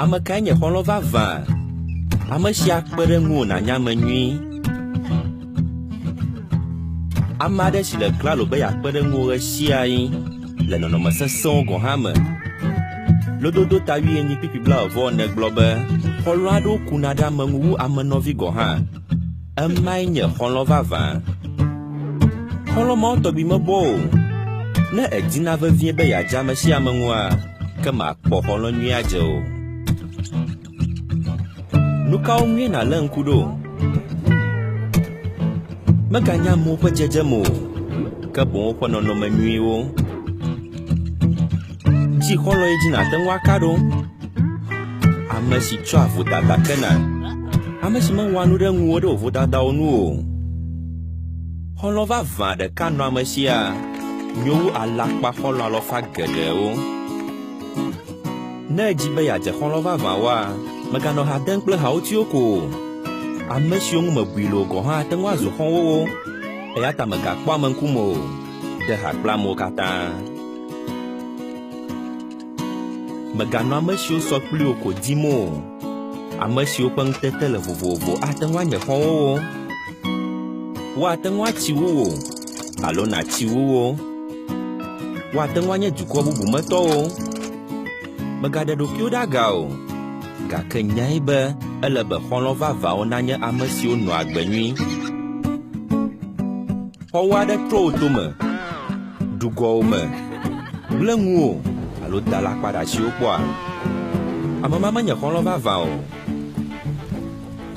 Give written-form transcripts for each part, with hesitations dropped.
Ame kae nye xɔlɔ̃ vavã? Ame si akpe ɖe ŋuwò nànya ame nyui. Ame aɖe si le klalo be yeakpe ɖe ŋuwò ɣesiaɣi le nɔnɔme sesẽwo gɔ̃ hã me. Lododo ta wuienyi kpukpui blaeve-vɔ-ene gblɔ be, Xɔlɔ̃ aɖewo kuna ɖe ame ŋu wu ame nɔvi gɔ̃ hã. Emae nye xɔlɔ̃ vavã. Xɔlɔ̃ mawo tɔgbi mebɔ o. Ne èdina vevie be yeadze ame sia ame ŋua, ke màkpɔ xɔlɔ̃ nyui adze o. Nu kawo ŋue nàlé ŋku ɖo? Mèganya amewo ƒe dzedzeme o, ke boŋ woƒe nɔnɔme nyuiwo. Dzi xɔlɔ̃ yi dzi nàte ŋu aka ɖo. Ame si tsɔa vodada kena. Ame si mewɔa nu ɖe ŋuwò ɖe wò vodadawo nu o. Xɔlɔ̃ vavã ɖeka nɔ ame sia nyo wu alakpa xɔlɔ̃ alafa geɖewo. Ne èdi be yeadze xɔlɔ̃ vavãwoa, mèganɔ ha dem kple hawòtiwo ko o. Ame siwo ŋu mèbui le o gɔ̃ hã ate ŋu azu xɔ̃wòwo. Eya ta mègakpɔ ame ŋkume o. De ha kple amewo katã. Mèganɔ ame siwo sɔ kpli wò ko dim o. Ame siwo ƒe ŋutete le vovovo ate ŋu anye xɔ̃wòwo. Woate ŋu atsi wu wò alo nàtsi wu wo. Woate ŋu anye dukɔ bubu me tɔwo. Mègaɖe ɖokuiwò ɖe aga o, gake nyae be ele be xɔlɔ̃ vavãwo nanye ame siwo nɔa agbe nyui. Xɔ̃wò aɖe trɔ wò tome, ɖu gɔwòme, gblẽ ŋuwò alo da alakpa ɖe asiwò kpɔa? Ame ma menye xɔlɔ̃ vavã o.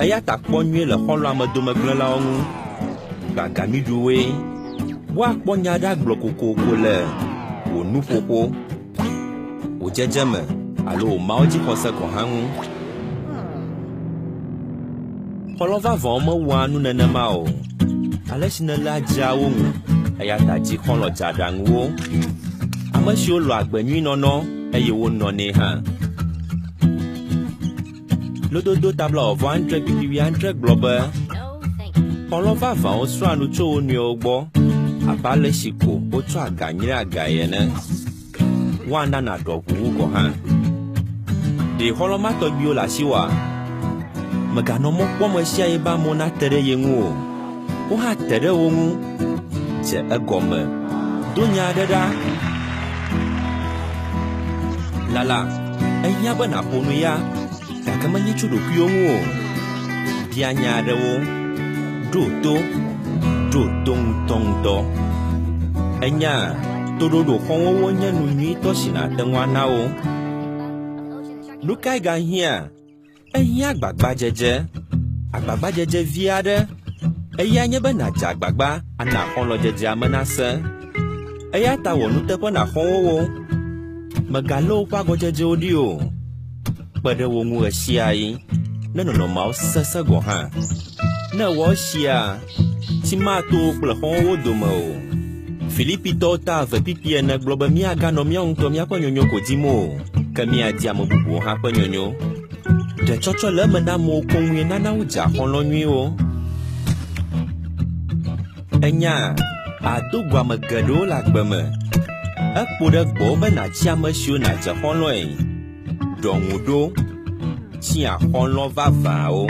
Eya ta kpɔ nyuie le xɔlɔ̃ amedomegblẽlawo ŋu. Gbã gamiɖuwoe. Woakpɔ nya aɖe agblɔ kokoko le wò nuƒoƒo, wò dzedzeme alo wò mawudzixɔse gɔ̃ hã ŋu. Xɔlɔ̃ vavãwo mewɔa nu nenema o. Ale si nèléa dzea wo ŋu, eya ta dzi xɔlɔ̃ dzeaɖaŋuwo, ame siwo lɔ̃a agbe nyui nɔnɔ eye wonɔnɛ hã. Lododo ta blaeve-vɔ-adre kpukpui wuiadre gblɔ be, Xɔlɔ̃ vavãwo srɔ̃a nu tso wo nɔewo gbɔ abe ale si ko wotsɔa ga nyrea gae ene. Woana nàɖɔ ʋu wu gɔ̃ hã. Ɖe xɔlɔ̃ ma tɔgbiwo le asiwòa? Mèganɔ mɔ kpɔm ɣesiaɣi be amewo nate ɖe ye ŋu o. Wo hã te ɖe wo ŋu. Dze egɔme. Do nya aɖe ɖa. Lala, ehiã be nàƒo nu ya, gake menye tso ɖokuiwò ŋu o. Bia nya aɖewo. Ɖo to. Ɖo to ŋutɔŋutɔ. Ènyaa, toɖoɖo xɔ̃wòwo nye nu nyuitɔ si nàte ŋu ana wo. Nu kae gahiã? Ehiã agbagbadzedze, agbagbadzedze vi aɖe. Eyae nye be nàdze agbagba ana xɔlɔ̃dzedzea me nasẽ. Eya ta wɔ nuteƒe na xɔ̃wòwo. Mègalé woƒe agɔdzedzewo ɖi o. Kpe ɖe wo ŋu ɣesiaɣi, ne nɔnɔmeawo sesẽ gɔ̃ hã. Ne èwɔ esia, tsi mato wò kple xɔ̃wòwo dome o. Filipitɔwo ta 2:4 gblɔ be míaganɔ míawo ŋutɔ míaƒe nyonyo ko dim o, ke míadi ame bubuwo hã ƒe nyonyo. Ɖetsɔtsɔ le eme na amewo koŋue nana wodzea xɔlɔ̃ nyuiwo. Ènyaa, àdo go ame geɖewo le agbe me. Ekpo ɖe gbɔwò be nàtsi ame siwo nàdze xɔlɔ̃e. Ɖɔ ŋu ɖo. Tia xɔlɔ̃ vavãwo.